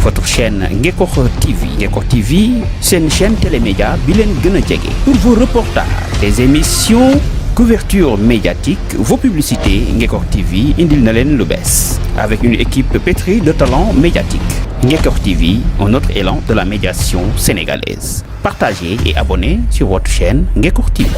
votre chaîne Ngekokh TV. Ngekokh TV, c'est une chaîne télémédia bilen gëna jege. Pour vos reportages, des émissions, couverture médiatique, vos publicités, Ngekokh TV indil na len lu bess. Avec une équipe pétrie de talents médiatiques. Ngekokh TV, un autre élan de la médiation sénégalaise. Partagez et abonnez sur votre chaîne Ngekokh TV.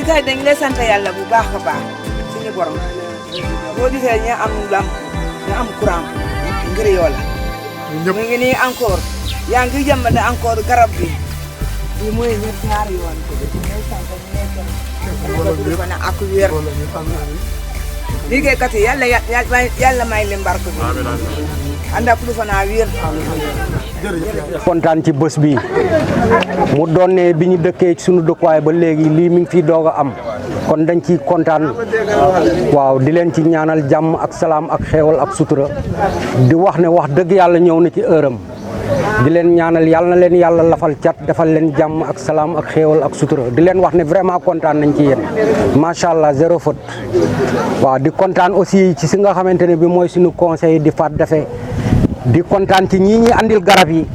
kay dañ lay sant yàlla bu baax a baax suñu borom boo gisee ñu am lamp ñu am courant ngir yoo la mu ngi nii encore yaa ngi jëmbale encore garab bi bi mooy ñaari yoon ko ñooy sant ñooy ko na ak wér liggéeykat yi yàlla may leen barke bi ànd ak lu fa naa wér kontaan ci bés bi mu doon ne bi ñu dëkkee ci sunu dëkkuwaay ba léegi lii mi ngi fi doog a am kon dañ ci kontaan waaw di leen ci ñaanal jàmm ak salaam ak xéewal ak sutura di wax ne wax dëgg yàlla ñëw na ci heuram di leen ñaanal yàlla na leen yàlla lafal cat defal leen jàmm ak salaam ak xéewal ak sutura di leen wax ne vraiment kontaan nañ ci yéen macha allah zéro faute waaw di kontaan aussi ci si nga xamante ne bi mooy suñu conseil di faat defee di kontaan ci ñii ñi andil garab yi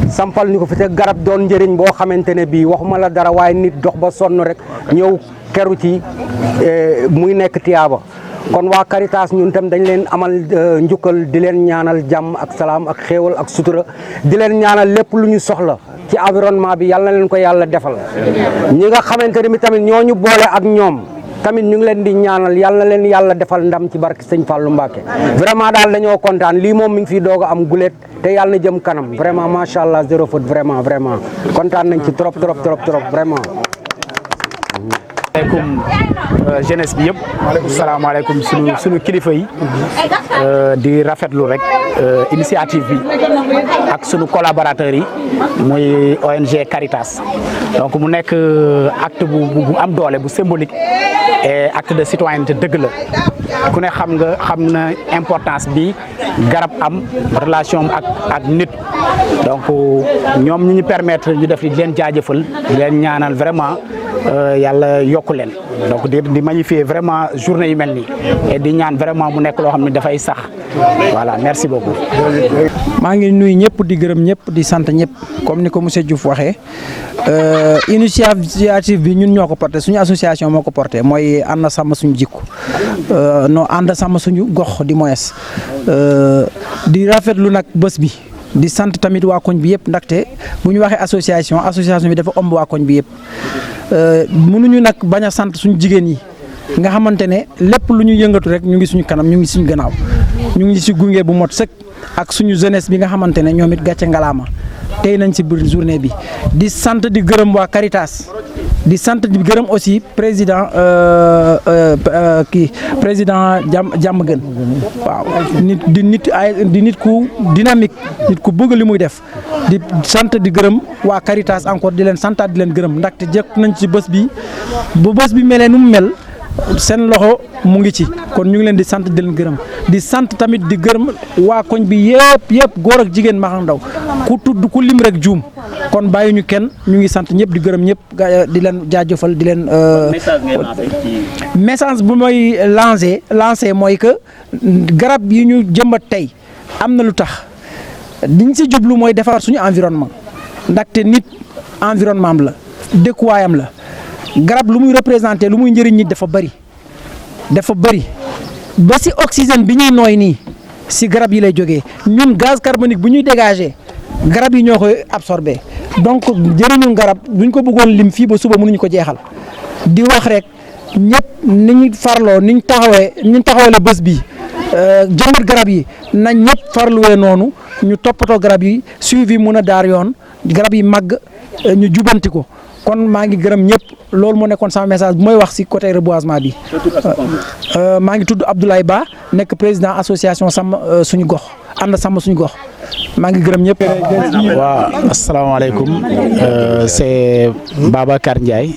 sampal ñu ko fi te garab doon njëriñ boo xamante ne bii waxuma la dara waaye nit dox ba sonn rek ñëw keru ci muy nekk tiyaaba kon waa Caritas ñun tam dañ leen amal njukkal di leen ñaanal jàmm ak salaam ak xéewal ak sutura di leen ñaanal lépp lu ñu soxla ci environnement bi yàlla na leen ko yàlla defal ñi nga xamante ne mi tamit ñoo ñu boole ak ñoom tamit ñu ngi leen di ñaanal yàlla na leen yàlla defal ndam ci barke Sëñ Fallou Mbacké vraiment daal dañoo kontaan lii moom mi ngi fii doog a am gulet te yàlla na jëm kanam vraiment macha allah zéro faute vraiment kontaan nañ ci trop vraiment. maaleykum jeunesse bi yëpp salaamaaleykum sunu kilifa yi di rafetlu rek initiative bi ak sunu collaborateurs yi muy ONG Caritas donc mu nekk acte bu am doole bu symbolique et acte de citoyenneté dëgg la ku ne xam na importance bi garab am relation ak nit donc ñoom ñu permettre ñu def di leen jaajëfal di leen ñaanal vraiment yàlla yokku leen donc di magnifier vraiment journée yu mel nii et di ñaan vraiment mu nekk loo xam ne dafay sax voilà merci beaucoup. maa ngi nuyu ñëpp di gërëm ñëpp di sant ñëpp comme ni ko monsieur Diouf waxee initiative bi ñun ñoo ko porté suñu association moo ko porté mooy ànd sàmm suñu jikko non ànd sàmm suñu gox di moyes di rafetlu nag bés bi di sant tamit waa koñ bi yëpp ndaxte bu ñu waxee association bi dafa ëmb waa koñ bi yëpp mënuñu nag bañ a sant suñu jigéen yi nga xamante ne lépp lu ñu yëngatu rek ñu ngi suñu kanam ñu ngi suñu gannaaw ñu ngi si gunge bu mot sëkk ak suñu jeunesse bi nga xamante ne ñoom it gàcce ngalaama tey nañ si biir journée bi di sant di gërëm waa Caritas di sant di gërëm aussi président jàmm gën waaw di nit ku dynamique nit ku bëgg li muy def di sant di gërëm waa Caritas encore di leen santaat di leen gërëm ndaxte jëkk nañ ci bés bi bu bés bi melee nu mu mel seen loxo mu ngi ci kon ñu ngi leen di sant di leen gërëm di sant tamit di gërëm waa koñ bi yëpp góor ak jigéen mag ak ndaw ku tudd ku lim rek juum kon bàyyi ñu kenn ñu ngi sant ñëpp di gërëm ñëpp di leen jaajëfal di leen. message bu may lancé mooy que garab yi ñu jëmbat tey am na lu tax liñ si jublu mooy defar suñu environnement ndaxte nit environnement am la dëkkuwaayam la. garab lu muy représenté lu muy njëriñ nit dafa bëri ba si oxygène bi ñuy nooy nii si garab yi lay jógee ñun gaz carbonique bu ñuy dégagé garab yi ñoo koy absorbé donc njëriñu garab buñ ko bëggoon lim fii ba suba mënuñu ko jeexal di wax rek ñëpp ni ñu farloo ni ñu taxawale bés bi jëmbat garab yi nañ ñëpp farluwee noonu ñu toppatoo garab yi suivi mun a daar yoon garab yi màgg ñu jubanti ko. kon maa ngi gërëm ñëpp loolu moo nekkoon sama message bu may wax ci côté reboisement bi maa ngi tudd Abdoulaye Ba nekk président association sàmm suñu gox ànd sàmm suñu gox maa ngi gërëm ñëpp. waaw asalaamaaleykum c'est Babacar Ndiaye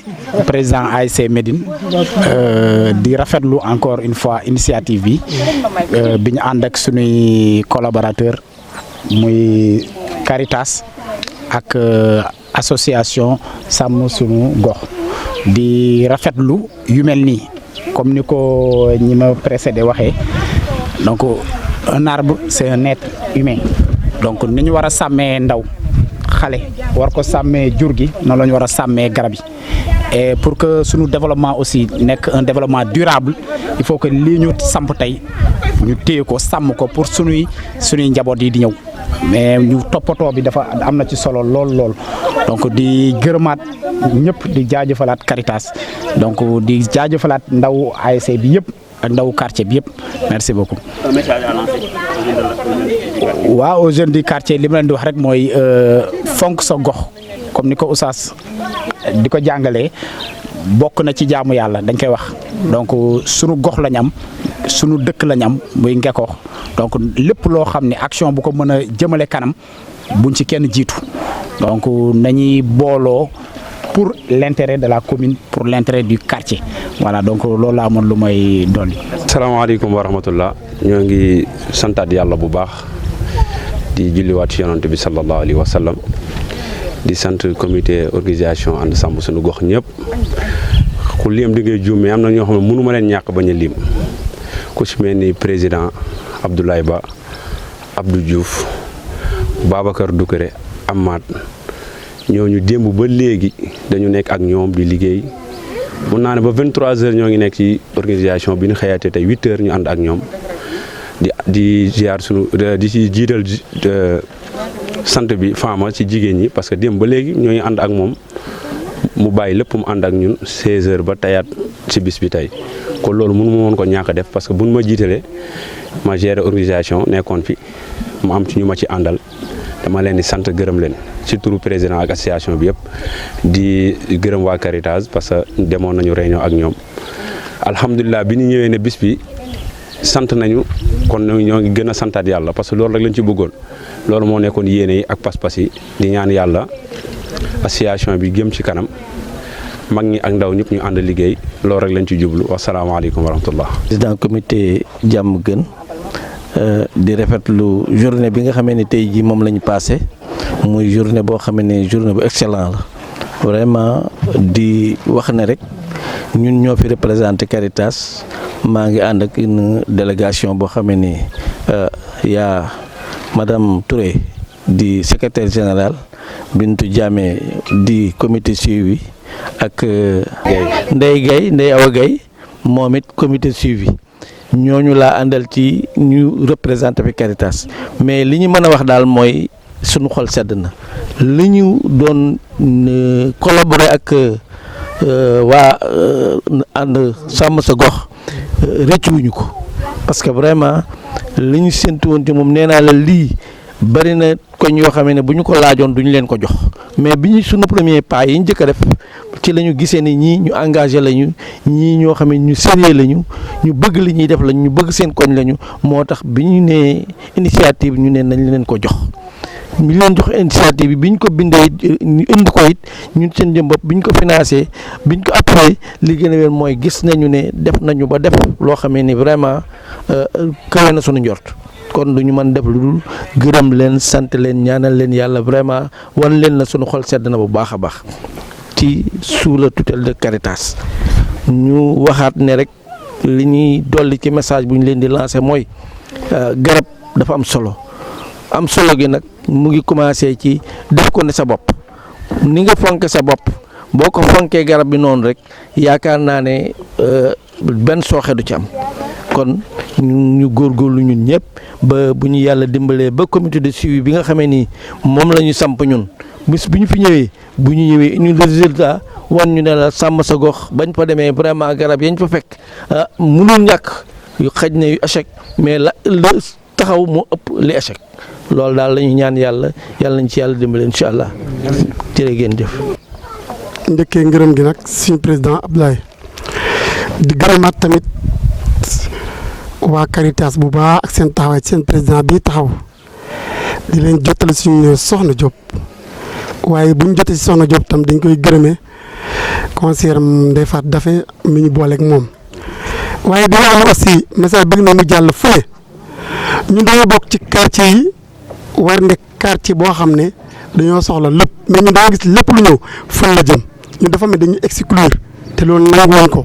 président ASC Médine di rafetlu encore une fois initiative bi ñu ànd ak suñuy collaborateur muy Caritas ak. association sàmm suñu gox di rafetlu yu mel nii comme ni ko ñi ma précédé waxee donc un arbre c'est un être humain donc ni ñu war a sàmmee ndaw xale war ko sàmmee jur gi noonu la ñu war a sàmmee garab yi et pour que suñu développement aussi nekk un développement durable il faut que lii ñu samp tey ñu téye ko sàmm ko pour suñuy njaboot yi di ñëw mais ñu toppatoo bi dafa am na ci solo lool donc di gërëmaat ñëpp di jaajëfalaat Caritas donc di jaajëfalaat ndaw ASC bi yëpp ak ndaw quartier bi yëpp merci beaucoup. Un message à lancer. waaw aux jeunes du quartier li ma leen di wax rek mooy fonk sa gox comme ni ko Oustaz di ko jàngalee bokk na ci jaamu yàlla dañ koy wax donc sunu gox lañ am sunu dëkk lañ am muy Ngekoox donc lépp loo xam ne action bu ko mën a jëmale kanam buñ ci kenn jiitu donc nañuy booloo pour l'intérêt de la commune pour l'intérêt du quartier voilà donc loolu laa amoon lu may dolli. salaamaaleykum wa rahmatullah ñoo ngi santaat yàlla bu baax di julliwaat ci yonante bi sallallahu alayhi wa sallam di sant comité organisation ànd sàmm suñu gox ñëpp ku lim di ngay juum mais am na ñoo xam ne mënu ma leen ñàkk bañ a lim ku ci mel ni président Abdoulaye Ba Abdou Diouf Babacar Doucouré Amath ñooñu démb ba léegi dañu nekk ak ñoom di liggéey mun naa ne ba 23h ñoo ngi nekk ci organisation bi ñu xëyaatee tey 8h ñu ànd ak ñoom di ziar sunu di ci jiital sant bi Fama ci jigéen ñi parce que démb ba léegi ñoo ngi ànd ak moom mu bàyyi lépp mu ànd ak ñun 16h ba tayaat ci bis bi tey kon loolu mënu ma woon ko ñàkk a def parce que buñ ma jiitalee ma gérer organisation nekkoon fi mu am ci ñu ma ci àndal dama leen di sant gërëm leen ci turu président ak association bi yëpp di gërëm waa Caritas parce que demoon nañu réunion ak ñoom alhamdulilah bi ñu ñëwee ne bis bi sant nañu kon ñoo ngi gën a santaat yàlla parce que loolu rek lañ ci bëggoon loolu moo nekkoon yéene yi ak pas-pas yi di ñaan yàlla association bi jëm ci kanam mag ñi ak ndaw ñëpp ñu ànd liggéey loolu rek lañ ci jublu wasalaamaaleykum wa rahmatullah. président comité jàmm gën di rafetlu journée bi nga xamee ne tey jii moom la ñu passé muy journée boo xamee ne journée bu excellent la vraiment di wax ne rek ñun ñoo fi représenté Caritas maa ngi ànd ak une délégation boo xamee ni yaa madame Touré di secrétaire général, Bintu Diamé di comité suivi ak Ndeye Awa Gaye moom it comité suivi ñooñu laa àndal ci ñu représenté fi Caritas mais li ñu mën a wax daal mooy suñu xol sedd na li ñu doon collaborer ak waa ànd sàmm sa gox rëccuwuñu ko parce que vraiment li ñu séntu woon ci moom nee naa la lii bari na koñ yoo xam ne bu ñu ko laajoon duñu leen ko jox mais bi ñu sunu premier pas yi ñu njëkk a def ci la ñu gisee ni ñii ñu engagé lañu ñii ñoo xam ne ñu sérieux lañu ñu bëgg li ñuy def lañu ñu bëgg seen koñ lañu moo tax bi ñu nee initiative ñu ne nañ leen ko jox. ñu leen jox initiative bi biñ ko bindee ñu indi ko it ñun seen jëm bopp biñ ko financé biñ ko appuyé li gën a wér mooy gis nañu ne def nañu ba def loo xamee ni vraiment kawe na sunu njort. kon du ñu mën def lu dul gërëm leen sant leen ñaanal leen yàlla vraiment wan leen na sunu xol sedd na bu baax a baax ci sous la tutelle de Caritas ñu waxaat ne rek li ñuy dolli ci message bu ñu leen di lancer mooy garab dafa am solo gi nag mu ngi commencé ci def ko ne sa bopp ni nga fonke sa bopp boo ko fonkee garab bi noonu rek yaakaar naa ne benn sooxe du ci am. kon ñu góorgóorlu ñun ñëpp ba bu ñu yàlla dimbalee ba comité de suivi bi nga xamee ni moom la ñu samp ñun bis bu ñu fi ñëwee bu ñu ñëwee ñu résultat wan ñu ne la sàmm sa gox bañ fa demee vraiment garab yañ fa fekk mënul ñàkk yu xëj na yu échec mais la taxaw moo ëpp li échec loolu daal la ñuy ñaan yàlla nañ ci yàlla dimbale incha allah jërë ngeen jëf. njëkkee ngërëm gi nag suñu président Abdoulaye di gërëmaat tamit waa Caritas bu baax ak seen taxawaay seen président bi taxaw di leen jottali suñu Soxna Diop waaye bu ñu jotee si Soxna Diop tam dañ koy gërëmee conseiller Ndeye Fatou Daffé mi ñu booleeg moom waaye di wax aussi message bëgg na mu jàll fële ñun dañoo bokk ci quartier yi war nekk quartier boo xam ne dañoo soxla lépp mais ñun dañoo gis lépp lu ñëw fan la jëm ñun dafa mel dañuy exclure te loolu nanguwoon ko.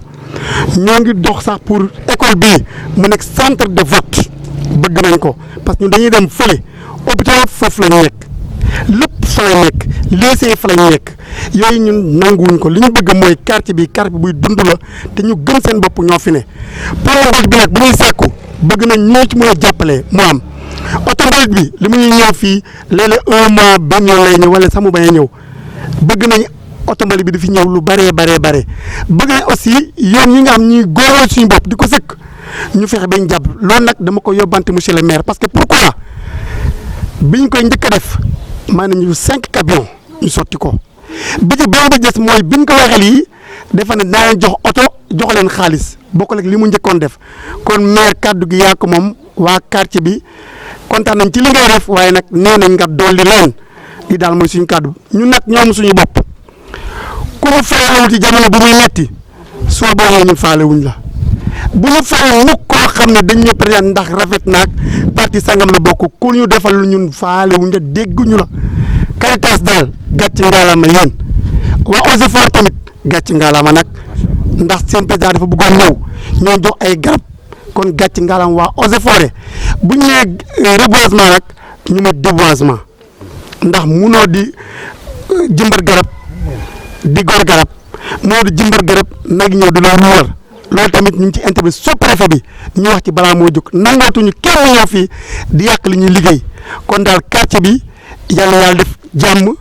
ñoo ngi dox sax pour école bii mu nekk centre de vote bëgg nañ ko parce que ñun dañuy dem fële hôpital foofu la ñu nekk lépp fa la nekk lycée fa la ñu nekk yooyu ñun nanguwuñ ko li ñu bëgg mooy quartier bi buy dund la te ñu gëm seen bopp ñoo fi ne problème bi nag bu ñuy sàkku bëgg nañ ñoo ci mën a jàppale mu am automobile bi li mu ñuy ñëw fii léeg-léeg 1 mois benn yoon lay ñëw wala sax mu bañ a ñëw bëgg nañ automobile bi di fi ñëw lu bare bëgg nañ aussi yoon yi nga xam ñuy góoral suñu bopp di ko sëkk ñu fexe bañ jàpp loolu nag dama ko yóbbante monsieur le maire parce que pourquoi biñ koy njëkk a def maanaam ñu 5 camions ñu sotti ko bi ci benn bi des mooy biñ ko waxee lii dafa ne naa leen jox oto jox leen xaalis bokkul ak li mu njëkkoon def kon maire kaddu gi yaa ko moom waa quartier bi kontaan nañ ci li ngay def waaye nag nee nañ nga dolli leen li daal mooy suñu kaddu ñun nag ñoom suñu bopp ku ñu faalewul ci jamono bu muy metti soo boolee ñun faalewuñ la bu ñu faale mukk koo xam ne dañ ñu président ndax rafet naag parti sangam la bokk ku ñu defal lu ñun faalewuñ la dégguñu la Caritas daal gàcce ngalaama yéen waa Eaux et Forêts tamit gàcce ngalaama nag ndax seen président dafa bëggoon ñoo jox ay garab kon gàcce ngalaama waa Eaux et Forêts bu ñu nee reboisement nag ñu ma déboisement ndax munoo di jëmbat garab di gor garab moo di jëmbat garab nag ñëw di la ruwar loolu tamit ñu ngi ci interview sous-préfet bi ñu wax ci balaa moo jóg nangootuñu kenn ñëw fii di yàq li ñuy liggéey kon daal quartier bi yàlla def jàmm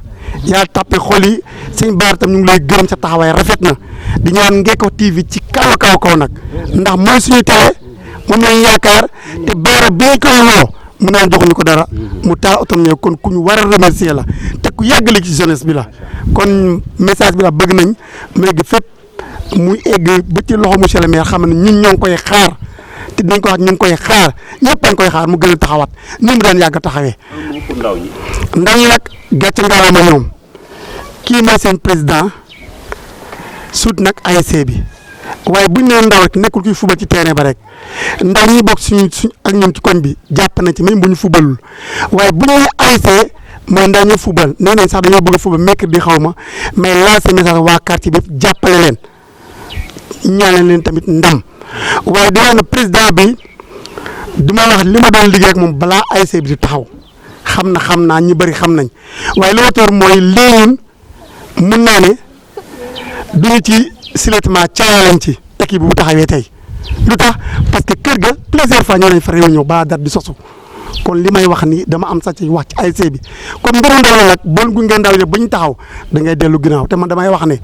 yàlla tàppe xol yi sëñ Baar tam ñu ngi lay gërëm sa taxawaay rafet na di ñaan Ngeko TV ci kaw nag ndax mooy suñu télé moom lañ yaakaar te Baara bi ñu koy woo mu naan joxuñu ko dara mu taal otom ñëw kon ku ñu war a remercier la te ku yàggale ci jeunesse bi la kon message bi la bëgg nañ mu egg fépp muy egg ba ci loxo monsieur le maire xam ne ñun ñoo ngi koy xaar te dinañ ko wax ñu ngi koy xaar ñëpp dañ koy xaar mu gën a taxawaat ni mu daan yàgg a taxawee. ndaw ñi nag gàcce ngalaama ñoom kii mooy seen président sut nag ASC bi waaye buñ nee ndaw rek nekkul kuy fubal ci terrain ba rek ndaw ñi bokk suñ ak ñun ci koñ bi jàpp nañ ci même bu ñu fubalul waaye bu ñu nee ASC mooy ndaw ñu football nee nañ sax dañoo bëgg a football mercredi xaw ma mais lancer message waa quartier bi jàppale leen ñaanal leen tamit ndam waaye di wax ne président bi du ma wax li ma doon liggéey ak moom balaa ASC bi di taxaw xam naa ñu bëri xam nañ waaye li ma toor mooy léegi mun naa ne duñu ci siletement caaya lañ ci équipe bu taxawee tey lu tax parce que kër ga plusieurs fois ñoo nañ fa réunion balaa date di sosu kon li may wax ni dama am sax ci wax ci ASC bi comme mbiru ndaw la nag bon gu ngeen ndaw yi ba ñu taxaw da ngay dellu ginnaaw te man damay wax ne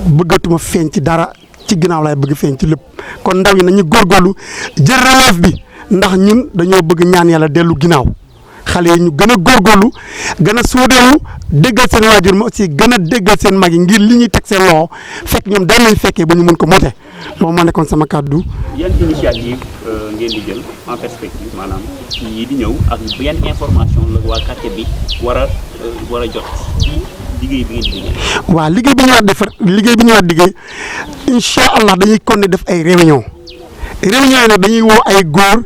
bëggatuma feeñ ci dara ci ginnaaw laay bëgg feeñ ci lépp kon ndaw yi nañu góorgóorlu jël relève bi ndax ñun dañoo bëgg ñaan yàlla dellu ginnaaw xale yi ñu gën a góorgóorlu gën a suudeelu déggal seen waajur ma aussi gën a déggal seen mag yi ngir li ñuy teg seen loxo fekk ñoom daan nañ fekkee ba ñu mun ko mote loolu moo nekkoon sama kàddu. yan initiative ngeen di jël en perspective maanaam yi di ñëw ak yan information la waa quartier bi war a jot ci liggéey bi ngeen di liggéey. waaw liggéey bi ñu war defar liggéey bi ñu war liggéey incha allah dañuy kon def ay réunion yi nag dañuy woo ay góor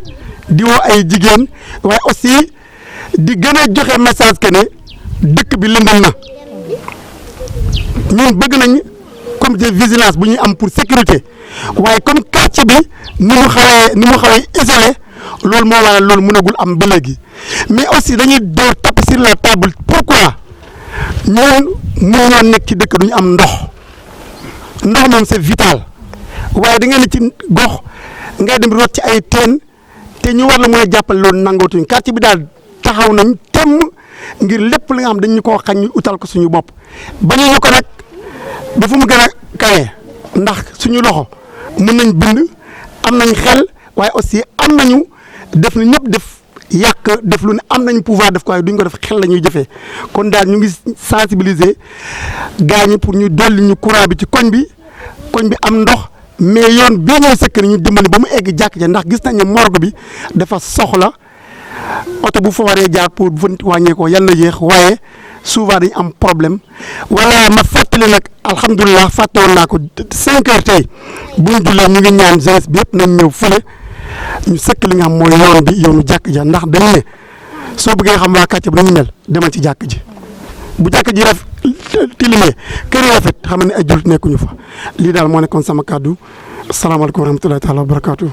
di woo ay jigéen waaye aussi di gën a joxe message que ne dëkk bi lëndëm na ñun bëgg nañ comme de vigilance bu ñuy am pour sécurité waaye comme quartier bi ni mu xawee isolé loolu moo waral loolu mënagul am ba léegi mais aussi dañuy door taper sur la table pourquoi ñun mënuñoo nekk ci dëkk duñu am ndox moom c'est vital waaye da ngeen ne ci gox ngay dem root ci ay teen te ñu war la mën a jàppale loolu nangootuñ quartier bi daal taxaw nañ temm ngir lépp li nga xam dañu koo xañ ñu utal ko suñu bopp bañu ñu ko nag ba fu mu gën a kawee ndax suñu loxo mën nañ bind am nañ xel waaye aussi am nañu def na ñëpp def yàq def lu ne am nañ pouvoir def ko waaye duñ ko def xel la ñuy jëfee kon daal ñu ngi sensibiliser gars ñi pour ñu dolli ñu courant bi ci koñ bi am ndox mais yoon bii ñooy sëkk ni ñu dimbali ba mu egg jàkk ja ndax gis nañ ne morgue bi dafa soxla oto bu fa waree jaar pour bu fa wàññeekoo yal na yéex waaye souvent dañu am problème wala ma fàttali nag alhamdulilah fàtte woon naa ko 5 heures tey bu ñu jullee ñu ngi ñaan jeunesse bi yëpp nañ ñëw fële ñu sëkk li nga xam mooy yoon bi yoonu jàkk ja ndax dañu ne soo bëggee xam waa kàcce bi dañu mel demal ci jàkk ji bu jàkk ji tilimee kër yi rafet xam ne ay jullit nekkuñu fa lii daal moo nekkoon sama kàddu asalaamaaleykum wa rahmatulahi taala wa barakaatu.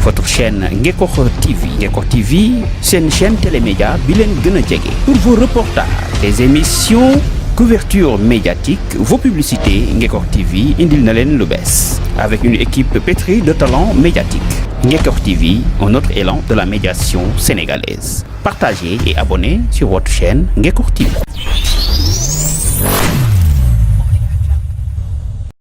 Votre chaîne Ngekokh TV. Ngekokh TV, c'est une chaîne télémédia bilen gëna jege. Pour vos reportages, des émissions, couverture médiatique, vos publicités, Ngekokh TV indil na len lu bess. Avec une équipe pétrie de talents médiatiques. Ngekokh TV, un autre élan de la médiation sénégalaise. Partagez et abonnez sur votre chaîne Ngekokh TV.